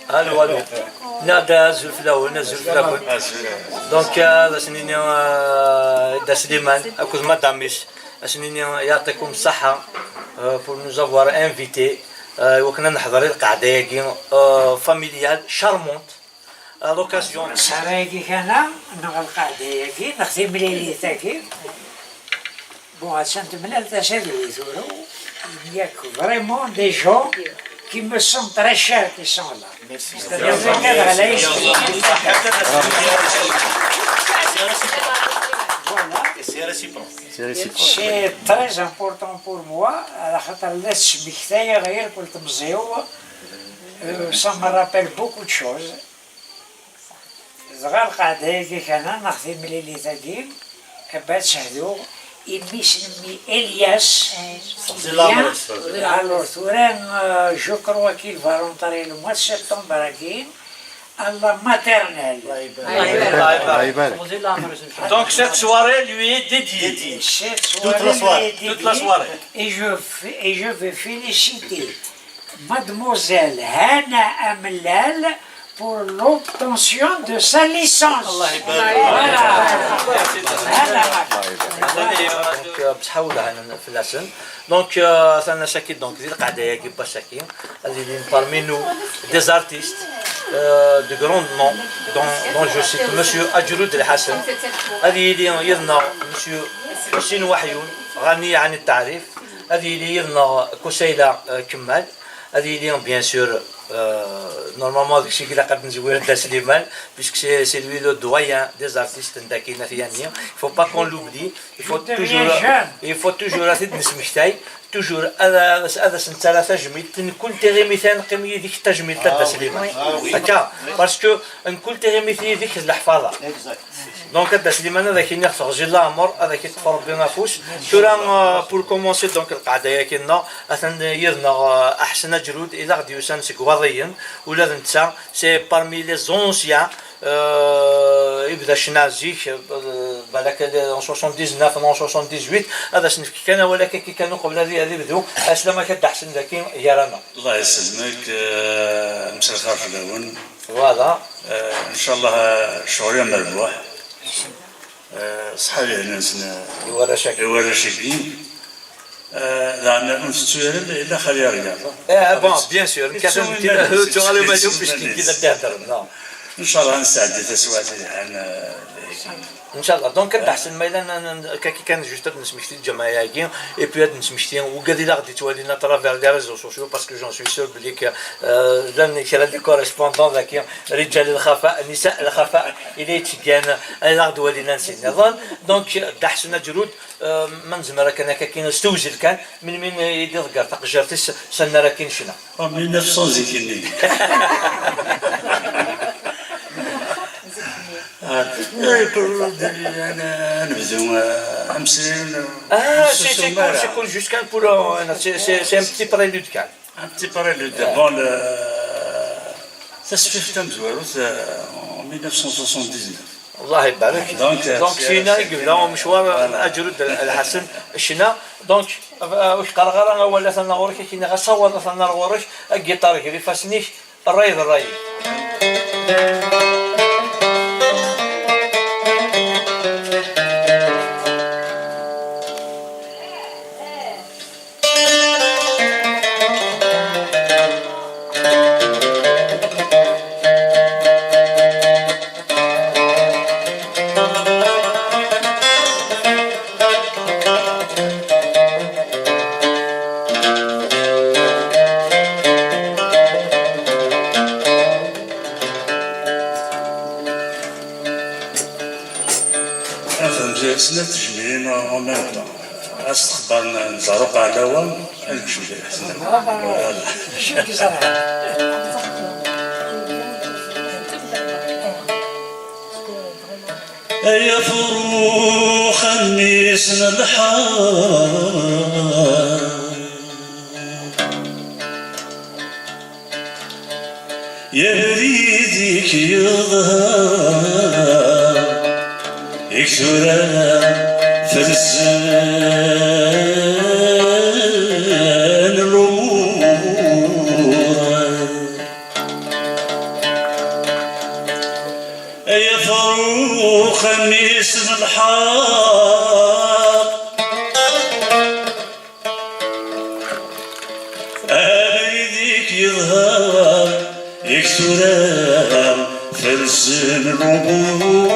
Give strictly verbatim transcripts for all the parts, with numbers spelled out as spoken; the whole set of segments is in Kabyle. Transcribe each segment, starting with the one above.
Allô, allô. Nniɣ-d azul fell-awen, azul fell-awen. Donc, euh, ad as-nini, euh, Dda Sliman akked madame-is, ad as-nini يعطيكم الصحة, euh, pour nous avoir invités, euh, i wakken ad neḥḍer i lqaɛda-agi, euh, familiale, charmante, à l'occasion. Ssara-agi kana, neɣ lqaɛda-agi, neɣ timlilit-agi. Bon, attan temlal tasa d wi tura, il y a que vraiment des gens qui me sont très chers qui sont là. C'est-à-dire, c'est cadre là ici. Voilà. C'est très important pour moi, على خاطر la tesmektayeɣ irkul temẓi-w, euh, ça me rappelle beaucoup de choses. Dɣa lqaɛda-agi kana, neɣ timlilit-agi, ad sehduɣ i mmi-s n mmi Elias. Seɣzi lamer-is. Alors tura, euh, je crois qu'il va rentrer le mois de septembre-agi, à la maternelle. Allah ibarak. Donc cette soirée lui est dédiée. Cette soirée lui est dédiée. Toute la soirée. Et je fais, et je vais féliciter Mademoiselle Hana Amlal pour l'obtention de sa licence. الله يبارك. Voilà. هذا ما كان. Donc, euh, بصحة ولا هنا في لاسن. Donc, euh, ثنا ساكي، donc, ذي القعدة يا جيبا ساكي. هذه اللي parmi nous des artistes, euh, de grand nom, dont, dont je cite Monsieur Ajroud El Hassan. هذه اللي يدنا Monsieur حسين وحيون، غني عن التعريف. هذه اللي يدنا كسيلة، euh, كمال. Ad yili, bien sûr, euh, normalement, deg-s i ilaq ad nezwir Dda Sliman, puisque c'est, c'est lui le doyen des artistes n dagi n At Yanni. Il faut pas qu'on l'oublie. Il faut toujours, il faut toujours ad t-id-nesmektay, toujours ad, ad, ad as-nettarra tajmilt. Mkul tiɣimit ara neqqim yid-k, tajmilt a Dda Sliman. Akka, parce que mkul tiɣimit yid-k d leḥfaḍa. Donc, a Dda Sliman, ad ak-iniɣ teɣzi n leɛmer, ad ak-iṭṭef Rebbi afus. Tura, euh, pour commencer, donc, lqaɛda-yagi-nneɣ, atan yid-neɣ, euh, Aḥsen Aǧrud, i d aɣ-d-yusan seg Iwaḍiyen, ula d netta, c'est parmi les anciens, euh, ibda ccna zik, euh, balak en soixante-dix-neuf, en soixante-dix-huit, ad as-nefk kan awal akka kan uqbel ad, ad ibdu. Ɛeslama-k a Dda Ḥsen dagi gar-aneɣ. الله يسلمك، آه، مساء الخير في الأول. Voilà. آه، إن شاء الله، آه، شغل يوم الأربعاء. آه، صحابي هنا نسنا. I warrac-agi. I warrac-agi. آه، لأن كنت تسوير إلا خلي رياضة. Eh, bon, bien sûr. إن شاء الله نسعدي تسويات هنا. إن شاء الله. Donc, ad ḥsen ma yella n-, n-, kaki kan juste ad nesmekti lǧameɛ-agi, et puis ad nesmekti wigad i la ɣ-d-yettwalin à travers les réseaux sociaux, parce que j'en suis sûr belli que, euh, llan kra des correspondants dagi, رجال الخفاء، نساء الخفاء, i la yettgan, ay la ɣ-d-walin ansi nniḍen. Donc, Dda Ḥsen Aǧrud, euh, ma nezmer akken akka, s tewzel kan, melmi i d-iḍegger taqejjirt-is s annar-agi n ccna? En mille neuf cent zik-nni. Ah, eh, pour, euh, ad nebdu, euh, amsrin, euh, Ah, c'est, c'est cool, c'est cool, juste kan pour, euh, c'est, c'est, c'est un petit prélude kan. Un petit prélude. Bon, le, tasfift tamezwarut, euh, en mille neuf cent soixante-dix-neuf. الله يبارك. Donc, euh, Donc, c'est, syin i yebda umecwar, voilà. Aǧrud Lḥasen, ccna. Donc, euh, ur k-qqareɣ ara awal atan ɣur-k, akken ɣas awaḍ atan ar ɣur-k, agiṭar gar ifassen-ik, ṛṛay d ṛṛay. Afhem, snat tejmiɛin en même temps. Astexbar n Zaruq Ɛlawa, ad nekcem di leḥsab. Voilà. Ay afrux a mmi-s n lḥal. Abrid-ik yeḍher, ik tura ferzen lumuṛ. Uxxam-is n lḥeqq. Abrid-ik yeḍher, ik tura felsen lumuṛ.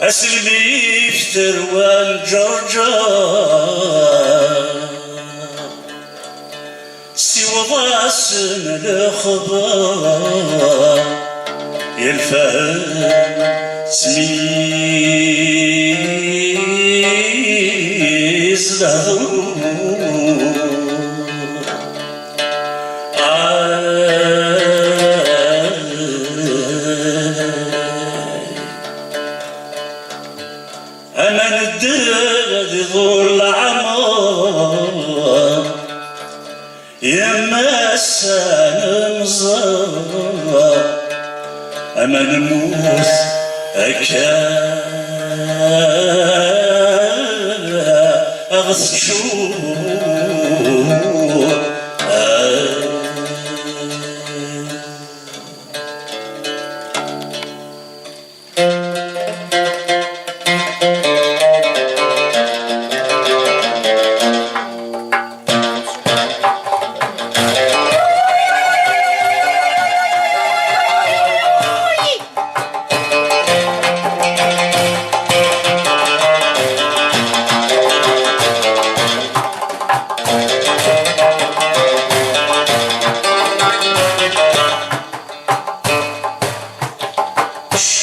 Aselmi f terwa n Ǧerǧer, siweḍ-asen lexbar, ya lfahem ttmiz lehdur. Aman ddel ad iḍul leɛmer, yemma-s ad nemẓer, aman mmut akka ad ɣ-teččur.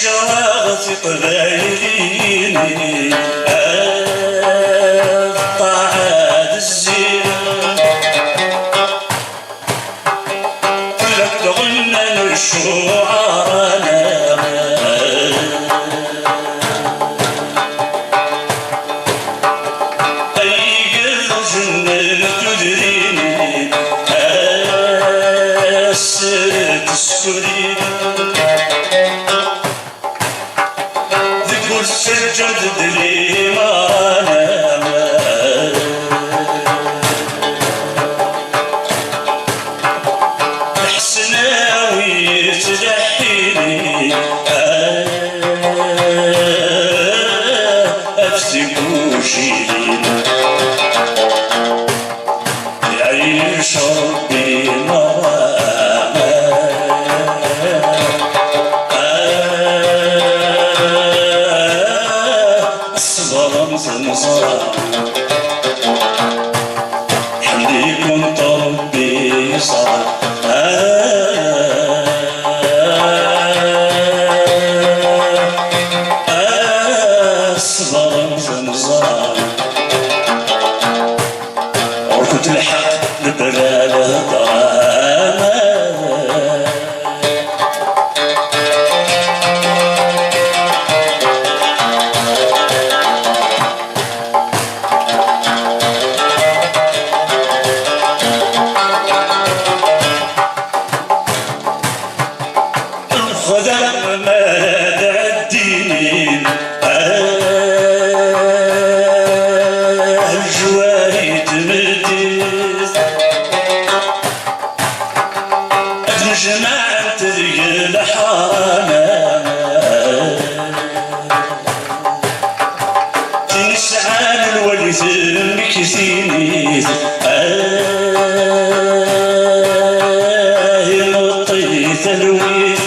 Ccṛeɛ tiqbayliyin, ad ṭṭaɛa d zzin. Tella tɣenna n ccuɛara-nneɣ. Ay igerrujen n tudrin, ass teskurin, deg ur tettaǧǧamt d limaṛa. Ḥsen a wi yettleḥḥin, af tigujirin, iɛic Ṛebbi merra. Ṣṣber n temẓi. Ḥmed-ikent Ṛebbi yeẓra. Ah, ah, ṣṣber n temẓi. Ɣur-kent lḥeqq nebra lhedra. Lxedɛa mi ara tɛeddi, ah, lejwari tmeddit. Ad mjemɛent deg leḥṛam. Tin sɛan lwali temmektinit, ah, imeṭṭi talwit.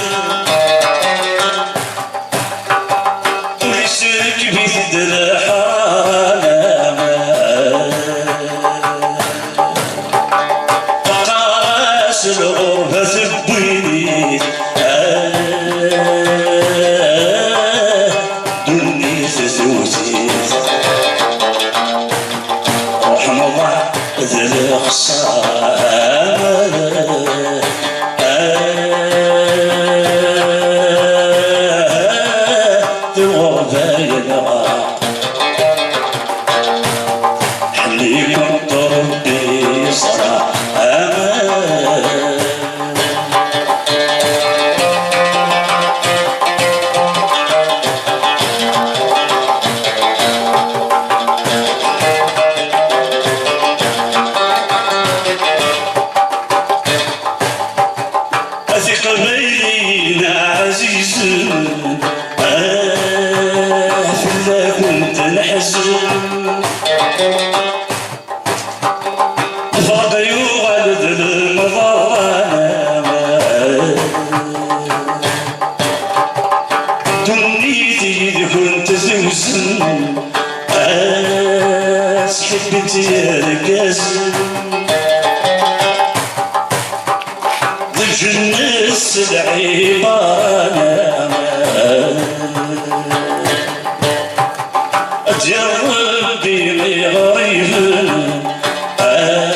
Ur isrekbit d leḥṛam. Teqqar-as lɣerba tewwini, ah, ddunit tewwet-it. Ruḥ meṛṛa d lexṣara. Lferḥ yuɣal d lemḍerra. Ddunit yid-kent tewzen, asḥibit yergazen. D lǧennet s lɛibara. Ad d-yerr Rebbi iɣriben, ah,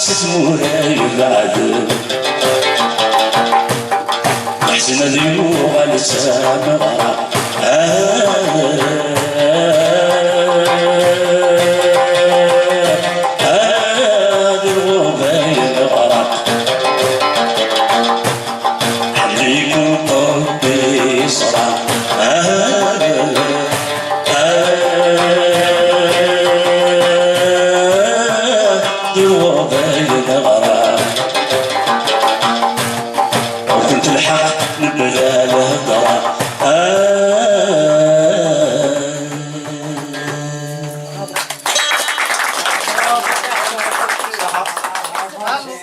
si tmura ibeɛden. Leḥzen ad yuɣal d